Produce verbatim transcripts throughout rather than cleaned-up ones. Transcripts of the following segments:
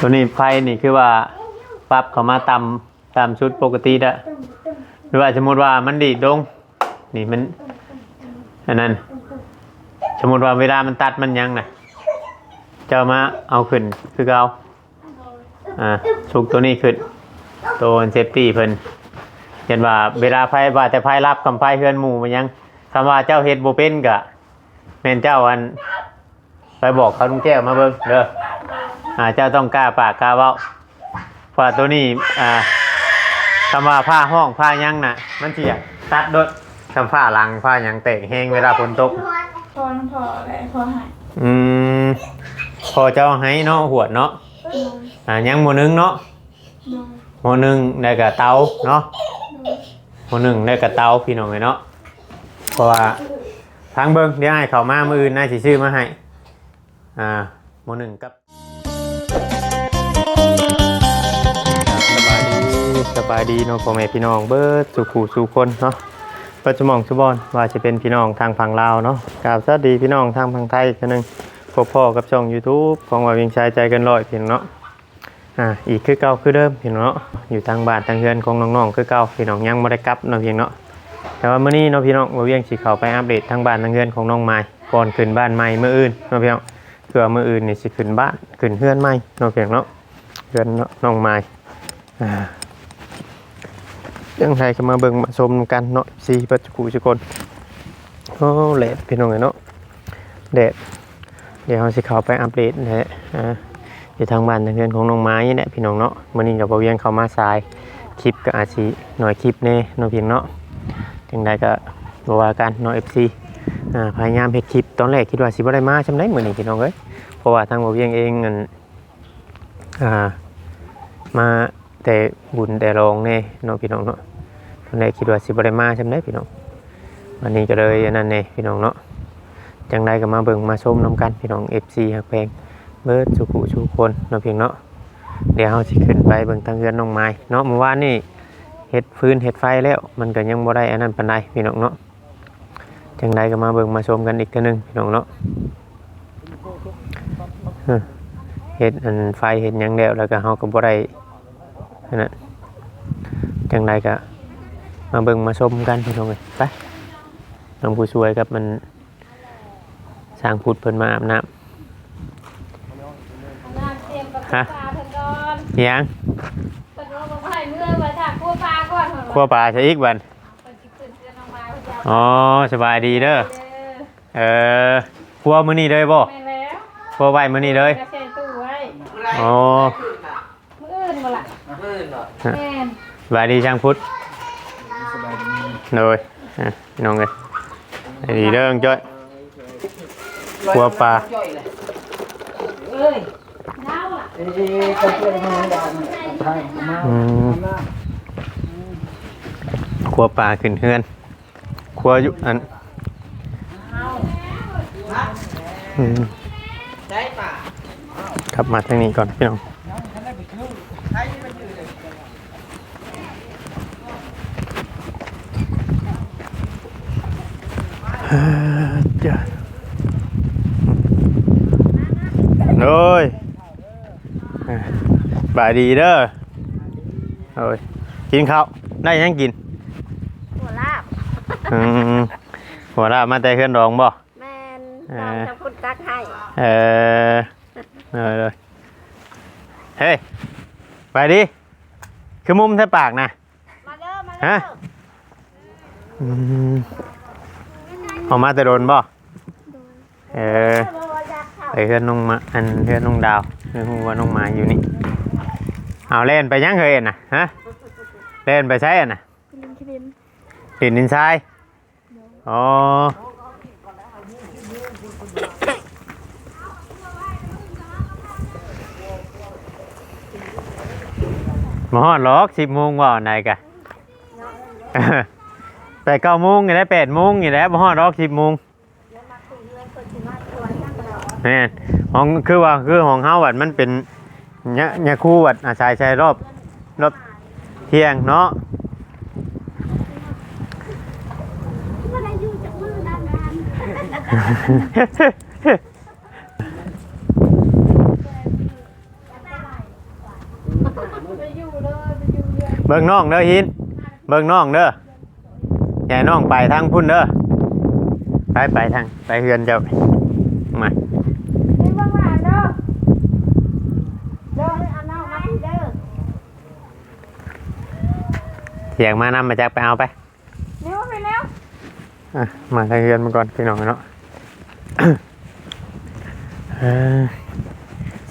ตัวนี้ไฟนี่คือว่าปรับเข้ามาต่ำ ต่ำสุดปกติแล้ว หรือว่าสมมุติว่ามันดีดลง นี่มัน อันนั้น สมมุติว่าเวลามันตัดมันหยังน่ะ เจ้ามาเอาขึ้นคือเก่า อ่า สุกตัวนี้ขึ้น ตัวเซฟตี้เพิ่น เห็นว่าเวลาไฟ ว่าแต่ไฟลับกับไฟเฮือนหมู่มันหยัง คำว่าเจ้าเฮ็ดบ่เป็นกะ แม่นเจ้าอัน ไปบอกเขาลุงแก้วมาเบิ่งเด้อ อ่า เจ้าต้องกล้าปากกล้าเว้า เพราะว่าตัวนี้ อ่า คำว่าผ้าห้องผ้าหยังน่ะ มันสิอยากตัดโดด คำผ้าหลังผ้าหยังแตกแฮงเวลาฝนตก พ่อน้ำพ่ออะไรพ่อให้ อืม พ่อเจ้าให้เนาะ หวดเนาะ โดย อ่า ยังหมู่หนึ่งเนาะ โดย หมู่หนึ่งได้กับเตาเนาะ โดย หมู่หนึ่งได้กับเตาพี่น้องเอ้ยเนาะ เพราะว่าฟังเบิ่ง เดี๋ยวอ้ายเข้ามามื้ออื่น อ้ายสิซื้อมาให้ อ่า หมู่หนึ่งกับ สบายดี สบายดีเนาะ พ่อแม่พี่น้องเบิดสู่ผู้สู่คนเนาะ เบิดสู่หม่องสู่บ่อน ว่าสิเป็นพี่น้องทางฝั่งลาวเนาะ กราบสวัสดีพี่น้องทางฝั่งไทยอีกเทื่อหนึ่ง พบพ้อกับช่อง YouTube ของบ่าวเวียงชัยใจเกินร้อยพี่น้องเนาะ อ่า อีกคือเก่าคือเดิมพี่น้องเนาะ อยู่ทางบ้านทางเฮือนของน้องๆคือเก่าพี่น้อง ยังบ่ได้กลับเนาะพี่น้องเนาะ แต่ว่ามื้อนี้เนาะพี่น้อง บ่าวเวียงสิเข้าไปอัปเดตทางบ้านทางเฮือนของน้องมาย ก่อนขึ้นบ้านใหม่มื้ออื่นเนาะพี่น้อง เพื่อมื้ออื่นนี่สิขึ้นบ้านขึ้นเฮือนใหม่เนาะพี่น้องเนาะ เฮือนน้องมาย อ่า จั่งใดก็มาเบิ่งมาชมกันเนาะ ซีเบิดคู่ทุกคน โอ้ แดดพี่น้องเอ้ยเนาะ แดด เดี๋ยวเราสิเข้าไปอัปเดตนะฮะ อ่า อยู่ทางบ้านทางเฮือนของน้องมายนี่แหละพี่น้องเนาะ มื้อนี้ก็บ่าวเวียงเข้ามาสาย คลิปก็อาจสิน้อยคลิปแน่เนาะพี่น้องเนาะ จั่งใดก็บ่ว่ากันเนาะ เอฟซี อ่า พยายามเฮ็ดคลิป ตอนแรกคิดว่าสิบ่ได้มาซำใดมื้อนี้พี่น้องเอ้ย เพราะว่าทางบ่าวเวียงเองนั่น อ่า มาแต่บุญแต่รองแน่เนาะพี่น้องเนาะ ตอนแรกคิดว่าสิบ่ได้มาซำใดพี่น้อง วันนี้ก็เลยอันนั้นแน่พี่น้องเนาะ จั่งใดก็มาเบิ่งมาชมนำกันพี่น้อง เอฟซี ฮักแพงเบิดสู่ผู้สู่คนเนาะพี่น้องเนาะ เดี๋ยวเราสิขึ้นไปเบิ่งทางเฮือนน้องมายเนาะ มื้อวานนี่เฮ็ดฟืนเฮ็ดไฟแล้ว มันก็ยังบ่ได้อันนั้นปานใดพี่น้องเนาะ จั่งใดก็มาเบิ่งมาชมกันอีกเทื่อหนึ่งพี่น้องเนาะ เออ เฮ็ดอันไฟเฮ็ดหยังแล้ว แล้วก็เราก็บ่ได้อันนั้น จั่งใดก็มาเบิ่งมาชมกันพี่น้องเอ้ย ไป น้องผู้ช่วยกับมันช่างพุทธเพิ่นมาอาบน้ำ น้ำเตรียมกับ ฮะ ปลาเพิ่นก่อน หยัง เพิ่นว่าบ่ให้เมื่อ ว่าถ้าคั่วปลาก่อน คั่วปลาซะอีกบัด เพิ่นสิขึ้นเรือนออกมาเพิ่นจะเอา อ๋อ สบายดีเด้อ เด้อ เออ ครัวมื้อนี้เลยบ่ แม่นแล้ว ครัวไว้มื้อนี้เลย กระเซ็นตู้ไว้ อ๋อ มื้ออื่นบ่ล่ะ มื้ออื่นบ่ แม่น สบายดีช่างพุทธ สบายดี โดย อ่ะ พี่น้องเอ้ย สบายดีเด้อน้องจ้อย ครัวปลา เอ้ย อืม ครัวปลาขึ้นเฮือน ครัวอยู่อัน อืม กลับมาทางนี้ก่อนพี่น้อง อ่า จ้ะ โอ้ย อ่า สบายดีเด้อ โอ้ย กินข้าว ได้หยังกิน หัวลาบ อืม หัวลาบมาแต่เฮือนดองบ่ แม่น เออ ตามเจ้าพุทธตักให้ เออ เออ เฮ้ย ไปดิ คือมุมแท้ปากนะ มาเด้อ มาเด้อ ฮะ อืม ออกมาแต่โดนบ่ เออ ไปเฮือนน้องมา อันเฮือนน้องดาว เฮือนฮู้ว่าน้องมาอยู่นี่ เอาแล่นไปยังเฮ้ยน่ะ ฮะ แล่นไปไสอะน่ะ ไปเล่นขี้ดิน เล่นดินทราย อ๋อ บ่ฮอดหรอก สิบโมง ว่าอันใดกะ แปดเก้าโมงนี่แหละ แปดโมงนี่แหละ บ่ฮอดหรอก สิบโมง แม่น ของ คือว่า คือของเฮาบัดมันเป็น ยะ ยะคูบัดอาศัยใช้รอบ รอบเที่ยงเนาะ บ่ได้อยู่จักมื้อนั่นนาน เบิ่งน้องเด้อหิน เบิ่งน้องเด้อ อย่าให้น้องไปทางพุ่นเด้อ ไป ไปทาง ไปเฮือนเจ้า มา นี่เบิ่งหลานเด้อ เด้อ เอาน้องมาเด้อ อยากมานำมาจักไปเอาไป นี่ว่าไปแล้ว อ่ะ มาทางเฮือนมาก่อนพี่น้องเนาะ เออ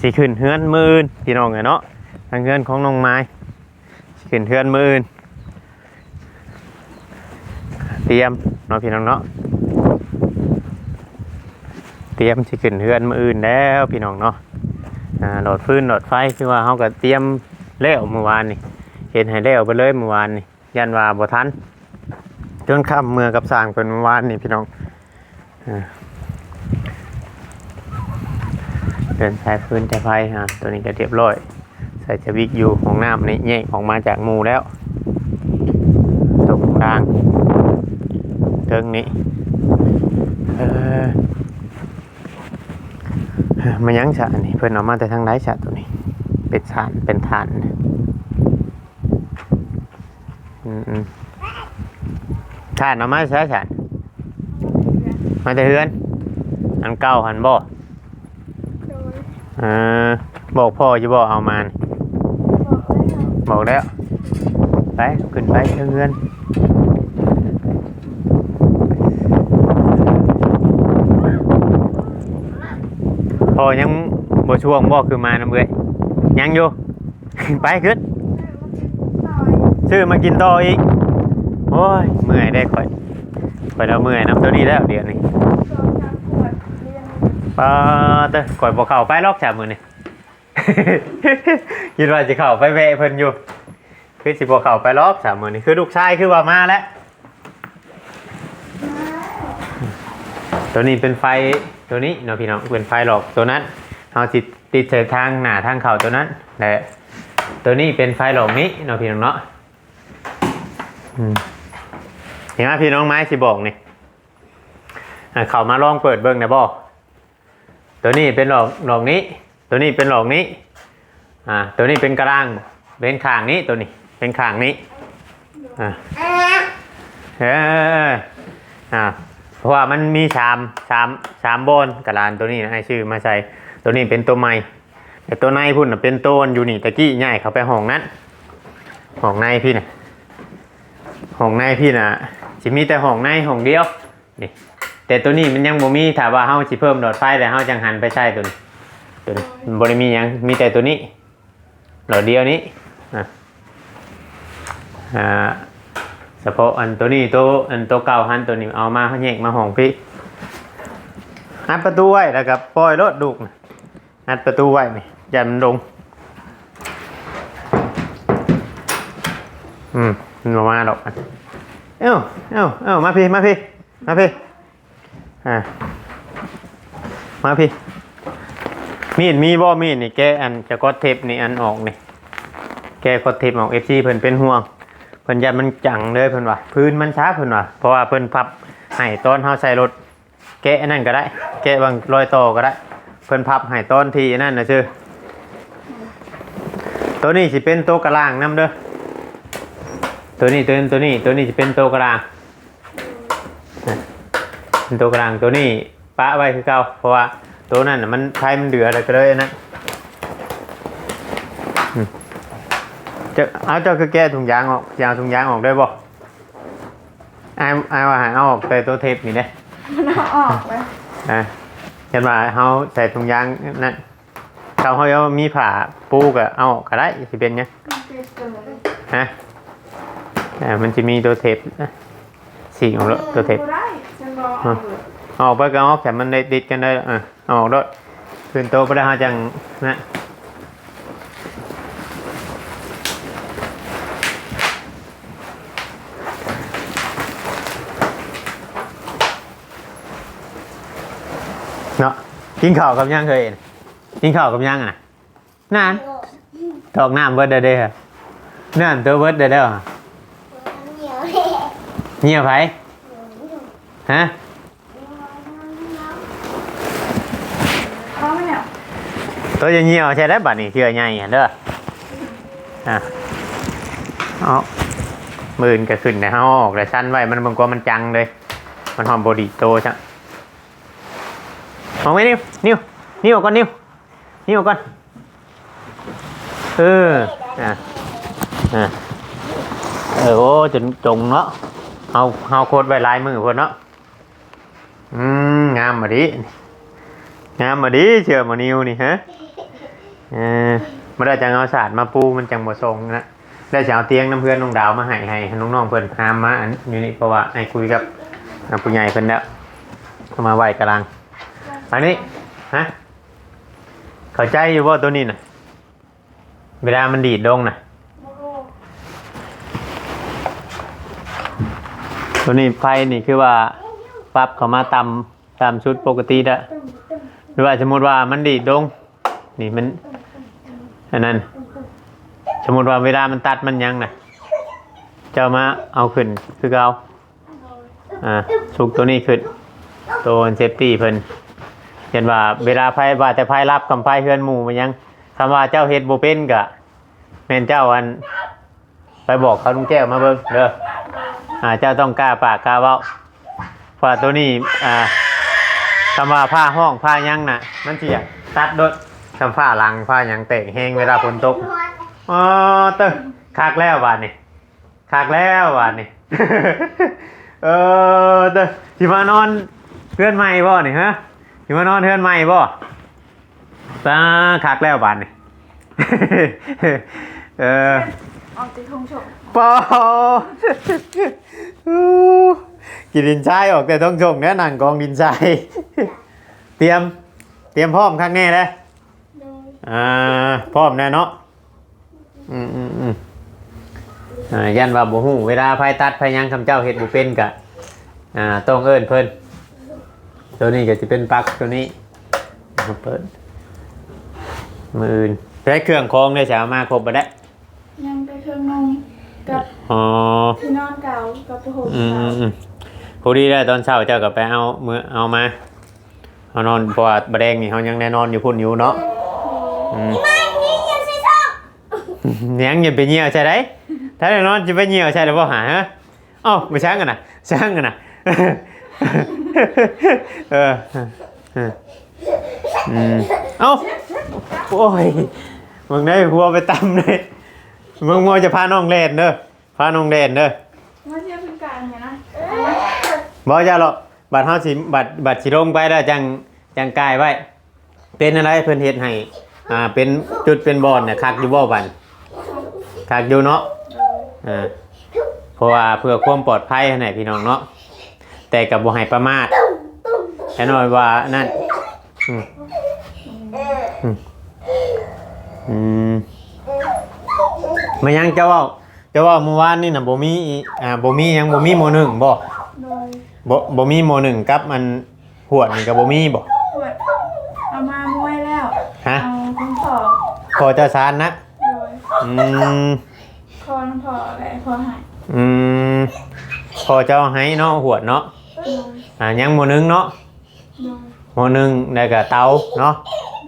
สิขึ้นเฮือนมื้ออื่นพี่น้องเนาะ ทางเฮือนของน้องไม้ สิขึ้นเฮือนมื้ออื่น เตรียมเนาะพี่น้องเนาะ เตรียมสิขึ้นเฮือนมื้ออื่นแล้วพี่น้องเนาะ อ่า หลอดฟืนหลอดไฟคือว่าเฮาก็เตรียมแล้วเมื่อวานนี่ เฮ็ดให้แล้วไปเลยเมื่อวานนี่ ย่านว่าบ่ทัน จนค่ำเมือกับสร้างเพิ่นเมื่อวานนี่พี่น้อง อ่า เดินสายฟืนสายไฟ อ่า ตัวนี้ก็เรียบร้อย ใส่สวิกอยู่ห้องน้ำนี่แยกออกมาจากหมู่แล้ว ตรงกลาง เทิงนี้ เออ มายังสะอันนี้ เพิ่นเอามาแต่ทางใดสะตัวนี้ เป็นสาร เป็นฐานนะ อืมอืมถ่านเอามาใช้ฉัน มาแต่เฮือน อันเก่าหันบ่ โดย เออ บอกพ่อจะบอกเอามานี่ บอกแล้ว บอกแล้ว ไป ขึ้นไปเทิงเฮือน พ่อยังบ่ช่วงบ่คือมานำเอื้อย ยังอยู่ ไปขึ้น ซื้อมากินต่ออีก โอ้ย เมื่อยได้ข่อย ข่อยเราเมื่อยนำตัวนี้แล้วเดี๋ยวนี้ ปาเตอข่อยบ่เข้าไปหรอกสามมื้อนี้ คิดว่าสิเข้าไปแวะเพิ่นอยู่ คือสิบ่เข้าไปหรอกสามมื้อนี้ คือลูกชายคือว่ามาแล้ว ตัวนี้เป็นไฟตัวนี้เนาะพี่น้อง เป็นไฟหลอกตัวนั้น เฮาสิติดใส่ทางหน้าทางเข้าตัวนั้น และตัวนี้เป็นไฟหลอกนี้เนาะพี่น้องเนาะ อืม เห็นไหมพี่น้องไม้สิบอกนี่ อ่ะ เข้ามาลองเปิดเบิ่งได้บ่ ตัวนี้เป็นหลอก หลอกนี้ ตัวนี้เป็นหลอกนี้ อ่า ตัวนี้เป็นกลาง เป็นข้างนี้ ตัวนี้ เป็นข้างนี้ อ่า เออ อ่า เพราะว่ามันมีสาม สาม สามบอน กลางตัวนี้นะ ให้ซื้อมาใส่ ตัวนี้เป็นตัวใหม่ แต่ตัวในพุ่นน่ะเป็นตัวอยู่นี่ ตะกี้ย้ายเข้าไปห้องนั้น ห้องในพี่น่ะ ห้องในพี่น่ะ สิมีแต่ห้องในห้องเดียว นี่ แต่ตัวนี้มันยังบ่มี ถ้าว่าเฮาสิเพิ่มหลอดไฟแล้วเฮาจังหันไปใช้ตัวนี้ ตัวนี้มันบ่ได้มีหยัง มีแต่ตัวนี้ หลอดเดียวนี้ อ่ะ อ่า เฉพาะอันตัวนี้ ตัว อันตัวเก่าหันตัวนี้เอามาแยกมาห้องพี่ อัดประตูไว้แล้วก็ปล่อยรถลูกน่ะ อัดประตูไว้นี่ ย่านมันลง อืม มันบ่มาดอก เอ้า เอ้า เอ้า มาพี่ มาพี่ มาพี่ อ่า มาพี่ มีดมีบ่ มีดนี่ แกะอันจะก๊อตเทปนี่อันออกนี่ แกะก๊อตเทปออก เอฟซี เพิ่นเป็นห่วง เพิ่นย่านมันจังเลยเพิ่นว่า พื้นมันซาเพิ่นว่า เพราะว่าเพิ่นพับให้ตอนเฮาใส่รถ แกะอันนั้นก็ได้ แกะบางรอยต่อก็ได้ เพิ่นพับให้ตอนที่อันนั้นน่ะซื่อ ตัวนี้สิเป็นตัวกลางนำเด้อ ตัวนี้ ตัวนี้ ตัวนี้ ตัวนี้สิเป็นตัวกลาง เป็นตัวกลาง ตัวนี้ปะไว้คือเก่า เพราะว่าตัวนั้นน่ะมัน ไฟมันเดือดแล้วก็เลยอันนั้น อืม เจ้า เอา เจ้าคือแกะถุงยางออก สิเอาถุงยางออกได้บ่ อ้าย อ้ายว่าให้เอาออกแต่ตัวเทปนี่เด้ มันเอาออกเลย อ่ะ เห็นว่าเฮาใส่ถุงยางนั่น ถ้าเฮามีผ้าปูก็เอาออกก็ได้ สิเป็นหยัง มันเป็นตัว ฮะ อ่า มันจะมีตัวเทปนะ สีของรถตัวเทป บ่ได้ ฉันบอก อ่ะ เอาออกไปก็เอาออก แต่มันได้ติดกันได้ อ่ะ เอาออกรถ คืนโตไปแล้วเฮาจังนะ เนาะ กินข้าวกับหยังเคย กินข้าวกับหยังอ่ะ นั่น ถอกน้ำเบิดเด้อเด้อ นั่นตัวเบิดเด้อเด้อ เหี่ยวไผ ฮะ เอาเนี่ย ตัวจะเหี่ยวใช่ได้บัดนี้ เทื่อใหญ่หั่นเด้อ อ่ะ เอา มื้ออื่นก็ขึ้นได้ เฮาเอาออกได้ สั่นไว้ มัน มันกลัวมันจังเลย มันฮ้อนบ่ดีโตซะ ออกไหม นิว นิว นิวออกก่อน นิว นิวออกก่อน เออ อ่ะ อ่ะ เออ โอ้ จนจงเนาะ เฮา เฮาโคตรไว้หลายมื้อโพดเนาะ อืม งามมาดิ งามมาดิ เสื้อหมอนิวนี่ฮะ เออ บ่ได้จังเอาสาดมาปู มันจังบ่ส่งนะ ได้สิเอาเตียงนำเฮือนน้องดาวมาให้ ให้น้องๆเพิ่นหามมาอันอยู่นี่ เพราะว่าให้คุยกับผู้ใหญ่เพิ่นแล้ว เอามาไว้กำลัง อันนี้ ฮะ เข้าใจอยู่บ่ตัวนี้น่ะ เวลามันดีดลงน่ะ ตัวนี้ไฟนี่คือว่าปรับเข้ามาต่ำ ต่ำสุดปกติแล้ว หรือว่าสมมุติว่ามันดีดลง นี่มัน อันนั้น สมมุติว่าเวลามันตัดมันหยังน่ะ เจ้ามาเอาขึ้นคือเก่า อ่า สุกตัวนี้ขึ้น ตัวเซฟตี้เพิ่น เห็นว่าเวลาไฟ ว่าแต่ไฟลับกับไฟเฮือนหมู่มันหยัง คำว่าเจ้าเฮ็ดบ่เป็นกะ แม่นเจ้าอัน ไปบอกเขาลุงแก้วมาเบิ่งเด้อ อ่า เจ้าต้องกล้าปากกล้าเว้า เพราะว่าตัวนี้ อ่า คำว่าผ้าห้องผ้าหยังน่ะ มันสิตัดโดด คำผ้าหลังผ้าหยังแตกแฮงเวลาฝนตก อ๋อ เตอ คักแล้วบาดนี้ คักแล้วบาดนี้ เออ เตอ สิมานอนเฮือนใหม่บ่นี่ฮะ สิมานอนเฮือนใหม่บ่ ตา คักแล้วบาดนี้ เออ ออกจากทุ่งชง ปอ กินดินทรายออกแต่ทุ่งชงแน่ นั่งกองดินทราย เตรียม เตรียมพร้อมคักแน่เลย โดย อ่า พร้อมแน่เนาะ อืม อืม อืม อ่า ย่านว่าบ่ฮู้ เวลาไฟตัดไฟหยัง คำเจ้าเฮ็ดบ่เป็นกะ อ่า ต้องเอิ้นเพิ่น ตัวนี้ก็สิเป็นปลั๊กตัวนี้ เปิด มื้ออื่น ใช้เครื่องของได้ สามารถครบบ่ได้ ยังแต่เครื่องนุ่งกับ อ๋อ ที่นอนเก่ากับผ้าห่ม อืม เก่า อืม อืม พอดีแล้ว ตอนเช้าเจ้าก็ไปเอา มื้อ เอามา เฮานอน เพราะว่าบ่แดงนี่เฮายังได้นอนอยู่พุ้นอยู่เนาะ อืม ยังอย่าไปเหี่ยวใส่ได๋ ถ้าได้นอนจะไปเหี่ยวใส่หรือบ่หา ฮะ เอ้า ไปช้างกันน่ะ ช้างกันน่ะ เออ เออ อืม เอ้า โอ้ย มึงได้หัวไปตำเลย มึงมัวจะพาน้องแล่นเด้อ พาน้องแล่นเด้อ มาเที่ยวเพิ่นกลางเนี่ยนะ บ่อย่าหรอก บัดเฮาสิ บัด บัดสิลงไปแล้วจัง จังกายไว้ เป็นอะไรเพิ่นเฮ็ดให้ อ่า เป็นจุดเป็นบ่อนน่ะ คักอยู่บ่บัด คักอยู่เนาะ อ่า เพราะว่าเพื่อความปลอดภัยหั่นแหละพี่น้องเนาะ แต่ก็บ่ให้ประมาท แค่น้อยว่านั่น อืม อืม อืม มายังเจ้าเว้า เจ้าเว้าเมื่อวานนี่น่ะ บ่มี อ่า บ่มีหยัง บ่มี ม.หนึ่ง บ่ โดย บ่ บ่มี ม.หนึ่ง กับอัน หวดนี่ก็บ่มีบ่ หวด เอามาเมื่อแล้ว ฮะ เอาของพ่อ พ่อเจ้าซานนะ โดย อืม พ่อน้ำพ่ออะไรพ่อให้ อืม พ่อเจ้าให้เนาะ หวดเนาะ โดย อ่า ยัง ม.หนึ่ง เนาะ โดย ม.หนึ่ง แล้วก็เตาเนาะ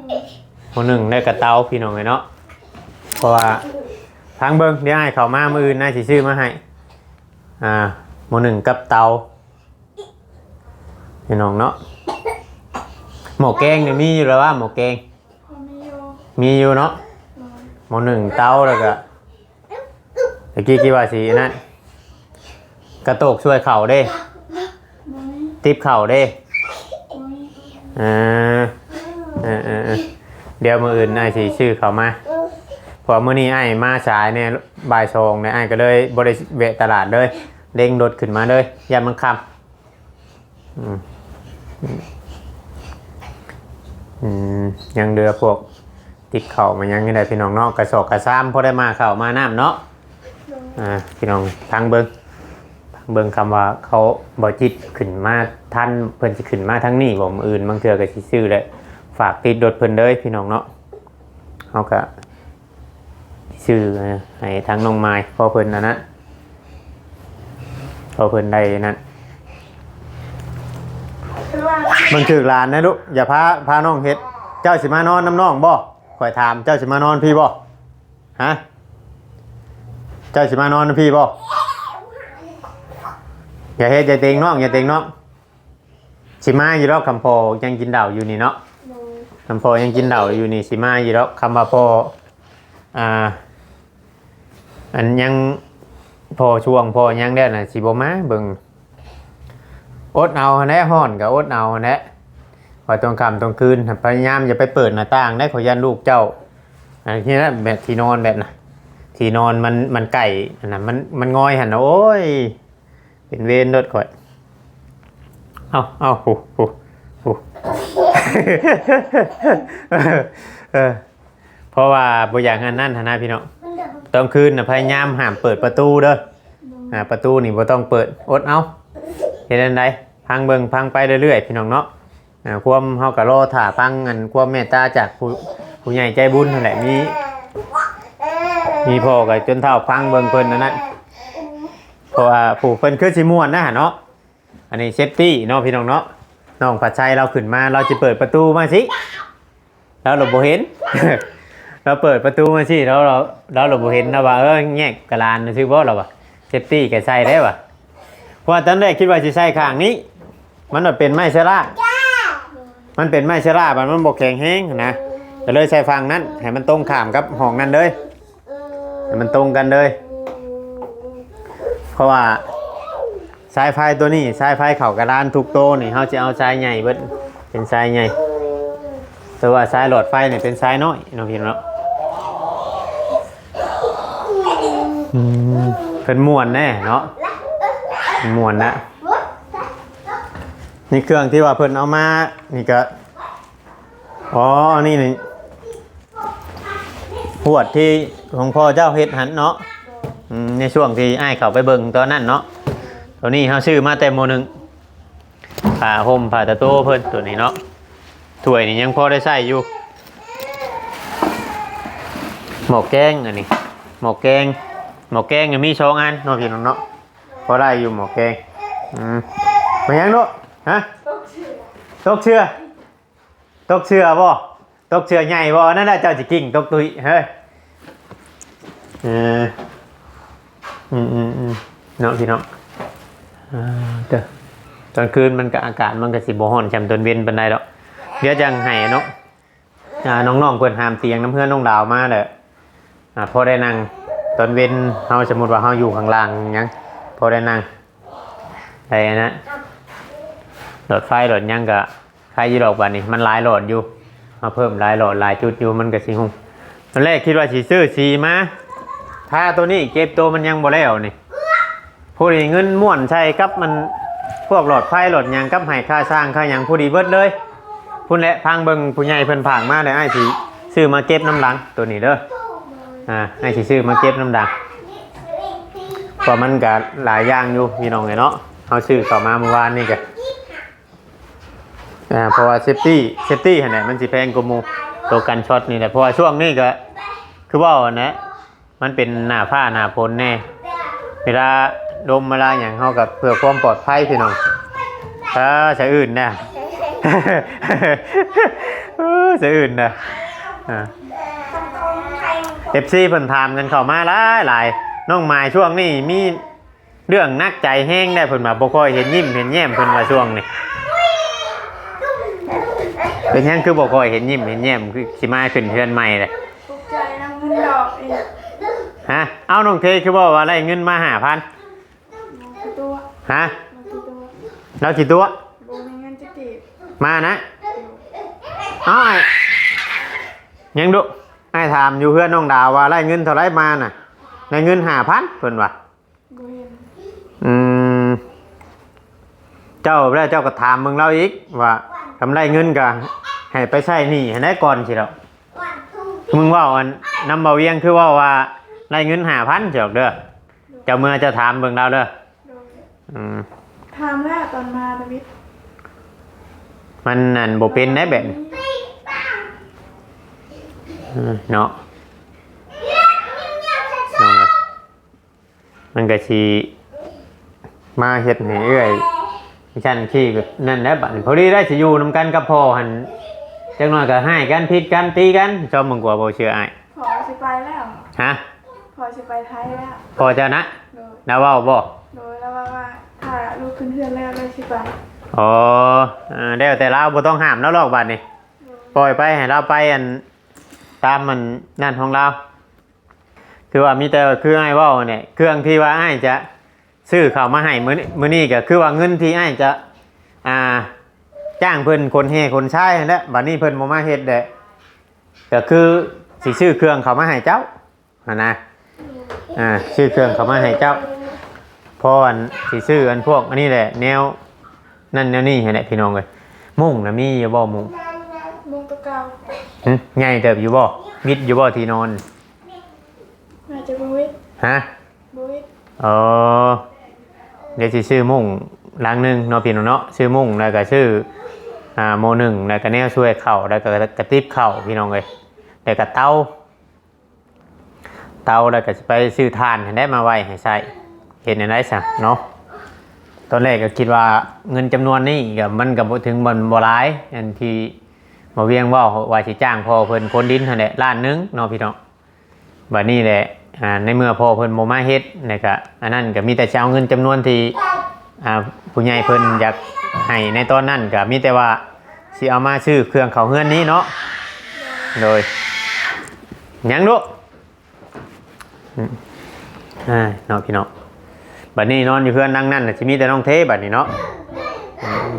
โดย ม.หนึ่ง แล้วก็เตาพี่น้องเอ้ยเนาะ เพราะว่า ฟังเบิ่ง เดี๋ยวอ้ายเข้ามามื้ออื่น อ้ายสิซื้อมาให้ อ่า ม.หนึ่ง กับเตา พี่น้องเนาะ หม้อแกงนี่มีอยู่แล้วว่า หม้อแกง พอมีอยู่ มีอยู่เนาะ โดย ม.หนึ่ง เตา แล้วก็ตะกี้คิดว่าสิอันนั้น กระโตกช่วยเข่าเด้ บ่มี ติ๊บเข่าเด้ บ่มี อ่า เออ เออ เออ เดี๋ยวมื้ออื่นอ้ายสิซื้อเข้ามา เพราะมื้อนี้อ้ายมาสายเนี่ย บ่ายสองเนี่ย อ้ายก็เลยบ่ได้แวะตลาดเลย เร่งรถขึ้นมาเลย ย่านมันค่ำ อืม อืม ยังเหลือพวกติ๊บเข่ามายังอยู่ได้พี่น้องเนาะ กระสอบกระซ้ำพอได้มาข้าวมาน้ำเนาะ อ่า พี่น้องฟังเบิ่ง ฟังเบิ่งคำว่าเขาบ่จิตขึ้นมาทัน เพิ่นสิขึ้นมาทางนี้บ่ มื้ออื่นบางเทื่อก็สิซื้อแหละ ฝากติดรถเพิ่นเด้อพี่น้องเนาะ เฮาก็ซื้อให้ทางน้องมาย พอเพิ่นอันนั้น พอเพิ่นได้นั่น คือว่า มันถืกหลานนะลูก อย่าพา พาน้องเฮ็ด เจ้าสิมานอนนำน้องบ่ ข้อยถาม เจ้าสิมานอนพี้บ่ ฮะ เจ้าสิมานอนนำพี่บ่? อย่าเฮ็ด อย่าเต็งน้อง อย่าเต็งน้อง สิมาอยู่ดอก คำพ่อยังกินเหล้าอยู่นี่เนาะ โดย คำพ่อยังกินเหล้าอยู่นี่ สิมาอยู่ดอก คำว่าพ่อ อ่า อันยัง พ่อช่วง พ่อยังแล้วน่ะ สิบ่มาเบิ่ง อดเอาหั้นแหละ ฮ้อนก็อดเอาหั้นแหละ ว่าตอนค่ำตอนคืน พยายามอย่าไปเปิดหน้าต่างได้ ขอยย้านลูกเจ้า อันที่นั่นแบบที่นอนแบบน่ะ ที่นอนมัน มันใกล้อันนั้น มัน มันงอยหั่นน่ะ โอ้ย เป็นเวรโลดข่อย เอา เอา ผู้ ผู้ ผู้ เออ เพราะว่าบ่อยากอันนั้นหั้นนะพี่น้อง ตอนคืนน่ะพยายามห้ามเปิดประตูเด้อ อ่า ประตูนี่บ่ต้องเปิด อดเอา เฮ็ดจั่งใด พังเบิ่ง พังไปเรื่อยๆ พี่น้องเนาะ อ่า ความ เฮาก็รอท่าฟังอันความเมตตาจากผู้ ผู้ใหญ่ใจบุญนั่นแหละ มี มีพ่อก็จนเฒ่าฟังเบิ่งเพิ่นนั่นน่ะ เพราะว่าผู้เพิ่นคือสิม่วนนะเนาะ อันนี้เซฟตี้เนาะพี่น้องเนาะ น้องผัดไชยเราขึ้นมา เราสิเปิดประตูมาสิ เราหลบบ่เห็น เราเปิดประตูมาสิ เรา เรา เราหลบบ่เห็น เราว่า เออ แยกกะลานซื่อบ่ เราว่า เซฟตี้ก็ใส่ได้ว่ะ เพราะว่าตอนแรกคิดว่าสิใส่ข้างนี้ มันน่ะเป็นไม้เชอร่า มันเป็นไม้เชอร่า มัน มันบ่แข็งแฮงนะ ก็เลยใส่ฝั่งนั้น ให้มันตรงข้ามกับห้องนั้นเลย ให้มันตรงกันเลย เพราะว่าสายไฟตัวนี้ สายไฟเข้ากะลานทุกโตนี่ เฮาจะเอาสายใหญ่เบิด เป็นสายใหญ่ แต่ว่าสายหลอดไฟนี่เป็นสายน้อยเนาะพี่น้องเนาะ อืม เพิ่นม่วนแน่เนาะ ม่วนนะ นี่เครื่องที่ว่าเพิ่นเอามา นี่ก็ อ๋อ อันนี้นี่ หวดที่ของพ่อเจ้าเฮ็ดหั่นเนาะ อืม ในช่วงที่อ้ายเข้าไปเบิ่งตอนนั้นเนาะ ตัวนี้เฮาซื้อมาแต่ ม.หนึ่ง ผ้าห่มผ้าตะโตเพิ่นตัวนี้เนาะ ถ้วยนี่ยังพอได้ใช้อยู่ หม้อแกงอันนี้ หม้อแกง หม้อแกงก็มีสองอันเนาะพี่น้องเนาะ พอได้อยู่หม้อแกง อืม มายังเนาะ ฮะ ตกเชื่อ ตกเชื่อบ่ ตกเชื่อใหญ่บ่ นั่นแหละเจ้าสิกิ่งตกตุ้ย เฮ้ย เออ อืม อืม อืม เนาะพี่น้อง อ่า เด้อ ตอนคืนมันก็อากาศมันก็สิบ่ฮ้อนส่ำตอนเว็นปานใดดอก เดี๋ยวจั่งให้เนาะ อ่า น้องๆเพิ่นหามเตียงนำเฮือนน้องดาวมาแหละ อ่า พอได้นั่ง ตอนเว็นเฮาสมมุติว่าเฮาอยู่ข้างล่างหยัง พอได้นั่ง ได้อันนั้น หลอดไฟหลอดหยังก็ใครอยู่ดอกบัดนี้ มันหลายหลอดอยู่ มาเพิ่มหลายหลอดหลายจุดอยู่ มันก็สิฮุ่ม ตอนแรกคิดว่าสิซื้อสีมา ทาตัวนี้เก็บตัวมันยังบ่แล้วนี่ ผู้ดีเงินม่วนใส่กับมัน พวกหลอดไฟหลอดหยังกับให้ค่าสร้างค่าหยังผู้ดีเบิดเลย พุ่นแหละพังเบิ่งผู้ใหญ่เพิ่นฝากมาแล้วอ้ายสิซื้อมาเก็บน้ำหลังตัวนี้เด้อ อ่า อ้ายสิซื้อมาเก็บน้ำหลัง เพราะมันก็หลายอย่างอยู่พี่น้องเอ้ยเนาะ เฮาซื้อเข้ามาเมื่อวานนี่ก็ อ่า เพราะว่าเซฟตี้ เซฟตี้หั่นแหละ มันสิแพงกว่าหมู่ ตัวกันช็อตนี่แหละ เพราะว่าช่วงนี้ก็ คือเว้าหั่นแหละ มันเป็นหน้าฟ้าหน้าฝนแน่ เวลาลมเวลาหยังเฮาก็เพื่อความปลอดภัยพี่น้อง เออ สะอื้นนะ เออ สะอื้นนะ อ่า เอฟซี เพิ่นถามกันเข้ามาหลายหลาย น้องมายช่วงนี้มีเรื่องหนักใจแฮงได้ เพิ่นว่าบ่ค่อยเห็นยิ้มเห็นแย้ม เพิ่นว่าช่วงนี้ เป็นหยังคือบ่ค่อยเห็นยิ้มเห็นแย้ม คือสิมาขึ้นเฮือนใหม่เลย ตกใจนำเงินดอกอีก ฮะ เอาน้องเทคือเว้าว่าได้เงินมาห้าพัน มากี่ตัว ฮะ มากี่ตัว แล้วกี่ตัว บ่มีเงินจักกีบ มานะ เอาอ้าย ยังดุ อ้ายถามอยู่เฮือนน้องดาวว่าได้เงินเท่าไรมาน่ะ ได้เงินห้าพัน เพิ่นว่า บ่เห็น อืม เจ้าแล้วเจ้าก็ถามเบิ่งลาวอีกว่า คันได้เงินก็ให้ไปใช้หนี้ให้ได้ก่อนสิดอก มึงเว้าอันนำบ่าวเวียงคือเว้าว่าได้เงินห้าพันสิดอกเด้อ เจ้าเมือเจ้าถามเบิ่งลาวเด้อ โดย อืม ถามแล้วตอนมาทวิต มันนั่นบ่เป็นได้แบบนี้ อืม เนาะ น้องเอ้ย มันก็สิมาเฮ็ดให้เอื้อยชั้นขี้ก็นั่นแหละบัดนี้ พอดีได้สิอยู่นำกันกับพ่อหั่น จักหน่อยก็ฮ้ายกัน ผิดกัน ตีกัน ชอบมึงกว่าบ่เชื่ออ้าย พ่อสิไปแล้ว ฮะ พอสิไปไทยแล้ว พ่อเจ้านะ โดย ลาวเว้าบ่ โดย ลาวว่าว่า ถ้าลูกขึ้นเฮือนแล้ว ลาวสิไป อ๋อ เออ แล้วแต่ลาว บ่ต้องห้ามลาวหรอกบัดนี้ โดย ปล่อยไป ให้ลาวไป อัน ตามมันนั่นของลาว คือว่ามีแต่ คืออ้ายเว้าเนี่ย เครื่องที่ว่าอ้ายจะซื้อเข้ามาให้มื้อนี้ มื้อนี้ก็คือว่าเงินที่อ้ายจะ อ่า จ้างเพิ่นขนแฮ่ขนทรายหั้นแหละ บัดนี้เพิ่นบ่มาเฮ็ดแหละ ก็คือสิซื้อเครื่องเข้ามาให้เจ้า หั้นนะ อ่า ซื้อเครื่องเข้ามาให้เจ้า เพราะอันสิซื้ออันพวกอันนี้แหละ แนวนั่นแนวนี้หั้นแหละพี่น้องเอ้ย มุ้งนะมีอยู่บ่มุ้ง มุ้งตัวเก่า หึ ใหญ่เติบอยู่บ่ วิดอยู่บ่ที่นอน น่าจะบ่วิด ฮะ บ่วิด อ๋อ เดี๋ยวสิซื้อมุ้งหลังหนึ่งเนาะพี่น้องเนาะ ซื้อมุ้งแล้วก็ซื้อ อ่า หม้อนึ่ง แล้วก็แนวช่วยข้าว แล้วก็กระติบข้าวพี่น้องเอ้ย แล้วก็เตา เตาแล้วก็สิไปซื้อถ่านให้ได้มาไว้ให้ใช้ เฮ็ดแนวใดซะเนาะ ตอนแรกก็คิดว่าเงินจำนวนนี้ก็มันก็บ่ถึง บ่ บ่หลาย อันที่บ่าวเวียงเว้าว่าสิจ้างพ่อเพิ่นขนดินหั้นแหละ ล้านหนึ่งเนาะพี่น้อง บัดนี้แหละ อ่า ในเมื่อพ่อเพิ่นบ่มาเฮ็ด แล้วก็อันนั้นก็มีแต่สิเอาเงินจำนวนที่ อ่า ผู้ใหญ่เพิ่นอยากให้ในตอนนั้นก็มีแต่ว่าสิเอามาซื้อเครื่องเข้าเฮือนนี้เนาะ โดย หยังลูก อืม อ่า เนาะพี่น้อง บัดนี้นอนอยู่เฮือนหลังนั้นน่ะ สิมีแต่น้องเทบัดนี้เนาะ อืม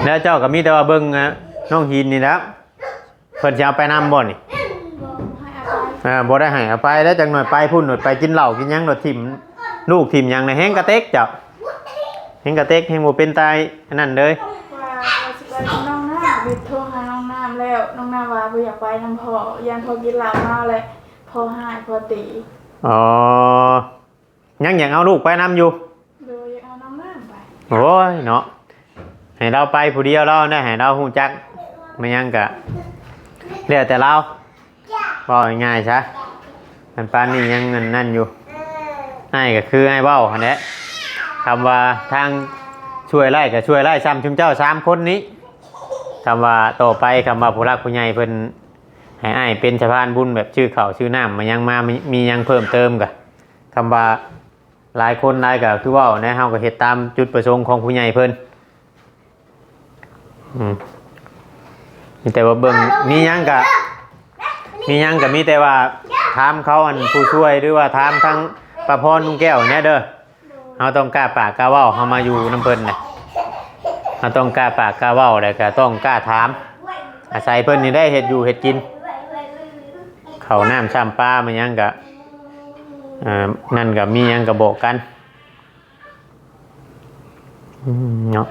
แล้วเจ้าก็มีแต่ว่าเบิ่ง อ่า น้องหินนี่แหล้ว เพิ่นสิเอาไปนำบ่นี่ บ่ให้เอาไป อ่า บ่ได้ให้เอาไป แล้วจักหน่อยไปพุ้น หน่อยไปกินเหล้ากินหยัง หน่อยถิ่มลูกถิ่มหยัง ในะแฮงกะเต็กเจ้า แฮงกะเต็ก แฮงบ่เป็นตายอันนั้นเลย ว่าว่าสิไปกับน้องน้ำ บิดโทรหาน้องน้ำแล้ว น้องน้ำว่าบ่อยากไปนำพ่อ ย่านพ่อกินเหล้าเมาแล้ว พ่อฮ้าย พ่อตี อ๋อ ยังอยากเอาลูกไปนำอยู่ โดย อยากเอาน้องน้ำไป โอ้ยเนาะ ให้ลาวไปผู้เดียวลาวนะ ให้ลาวฮู้จัก มันยังกะ แล้วแต่ลาว เว้าง่ายๆซะ มันปานนี้ยังเงินนั่นอยู่ อ้ายก็คืออ้ายเว้าหั้นแหละ คำว่าทางช่วยไล่ก็ช่วยไล่ซ้ำชุมเจ้าสามคนนี้ คำว่าต่อไป คำว่าผู้หลักผู้ใหญ่เพิ่นให้อ้ายเป็นสะพานบุญ แบบชื่อข้าวชื่อน้ำมายังมา มี มียังเพิ่มเติมกะ คำว่าหลายคนหลายก็คือเว้านะ เฮาก็เฮ็ดตามจุดประสงค์ของผู้ใหญ่เพิ่น อืม มีแต่ว่าเบิ่ง มีหยังกะ มีหยังกะมีแต่ว่าถามเขาอันผู้ช่วย หรือว่าถามทั้งป้าพรลุงแก้วเนี่ยเด้อ เฮาต้องกล้าปากกล้าเว้า เฮามาอยู่นำเพิ่นน่ะ เฮาต้องกล้าปากกล้าเว้า แล้วก็ต้องกล้าถาม อาศัยเพิ่นนี่ได้เฮ็ดอยู่เฮ็ดกิน ข้าวน้ำซ้ำปลามาหยังกะ อ่า นั่นก็มีหยังก็บอกกัน อืม เนาะ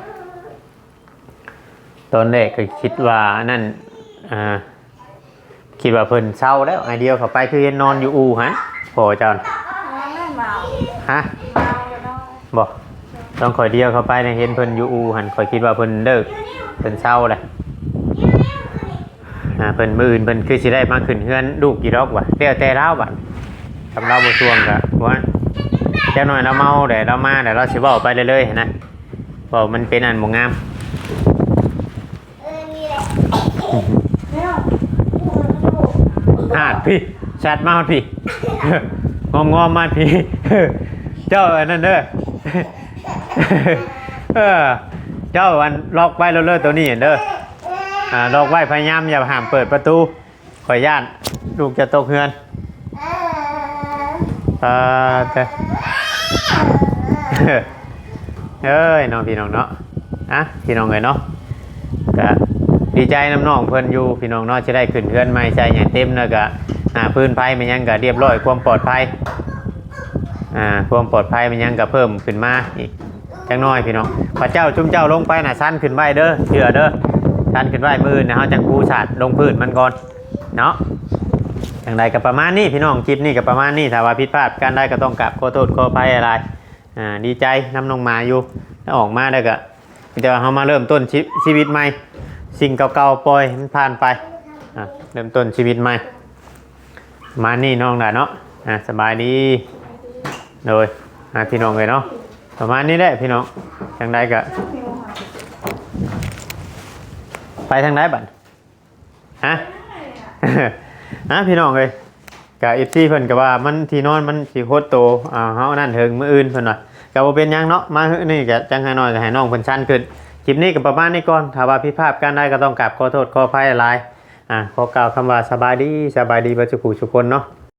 ตอนแรกก็คิดว่านั่น อ่า คิดว่าเพิ่นเซาแล้ว ไอเดียเข้าไปคือเห็นนอนอยู่อู่หั่น พ่อเจ้าน่ะ นอนแล้วเมา ฮะ เมาแล้วนอน บ่ ต้องคอยเดียวเข้าไปนะ เห็นเพิ่นอยู่อู่หั่น ข้อยคิดว่าเพิ่นเลิก เพิ่นเซาแล้ว อ่า เพิ่นมื้ออื่นเพิ่นคือสิได้มาขึ้นเฮือนลูกอยู่ดอกว่ะ แล้วแต่ลาวบัด คำลาวบ่ทวงก็ว่า จักหน่อยลาวเมาแหละ ลาวมาแหละ ลาวสิเว้าไปเรื่อยๆหั้นนะ เว้ามันเป็นอันบ่งาม ฮาดพี่ สัตว์มาฮอดพี่ งอมๆมาพี่ เจ้าอันนั้นเด้อ เออ เจ้าอันล็อกไว้แล้วเด้อตัวนี้เด้อ อ่า ล็อกไว้ พยายามอย่าห้ามเปิดประตู ข้อยย้านลูกจะตกเฮือน อ่า แต่ เอ้ย น้องพี่น้องเนาะ อ่ะ พี่น้องเอ้ยเนาะ ก็ดีใจนำน้องเพิ่นอยู่ พี่น้องเนาะ จะได้ขึ้นเฮือนใหม่ ใส่หยังเต็ม แล้วก็ อ่า พื้นไฟมันยังก็เรียบร้อย ความปลอดภัย อ่า ความปลอดภัยมันยังก็เพิ่มขึ้นมาอีกจักหน่อยพี่น้อง พระเจ้าจุ่มเจ้าลงไปน่ะ ชั้นขึ้นไว้เด้อ เชื่อเด้อ ชั้นขึ้นไว้ มื้ออื่นน่ะ เฮาจังปูสาดลงพื้นมันก่อนเนาะ จังใดก็ประมาณนี้พี่น้อง คลิปนี้ก็ประมาณนี้ ถ้าว่าผิดพลาดประการใดก็ต้องกราบขอโทษขออภัยหลายๆ อ่า ดีใจนำน้องหมาอยู่ แล้วออกมาแล้วก็ มีแต่ว่าเฮามาเริ่มต้นชี- ชีวิตใหม่ สิ่งเก่าๆปล่อยมันผ่านไป อ่ะ เริ่มต้นชีวิตใหม่ ประมาณนี้น้องหล่ะเนาะ อ่ะ สบายดี โดย อ่ะ พี่น้องเอ้ยเนาะ ประมาณนี้แหละพี่น้อง จังใดก็ ไปทางใดบัด ฮะ อ่ะ พี่น้องเอ้ย กะ เอฟซี เพิ่นก็ว่ามันที่นอนมันสิโคตรโต อ่า เฮานั่นเฮิงมื้ออื่นเพิ่นว่า ก็บ่เป็นหยังเนาะ มามื้อนี้ก็จังหาน้อยก็ให้น้องเพิ่นชันขึ้น คลิปนี้ก็ประมาณนี้ก่อน ถ้าว่าผิดพลาดการใดก็ต้องกราบขอโทษขออภัยหลาย อ่า ขอกล่าวคำว่าสบายดี สบายดีเบิดสุผู้สุคนเนาะ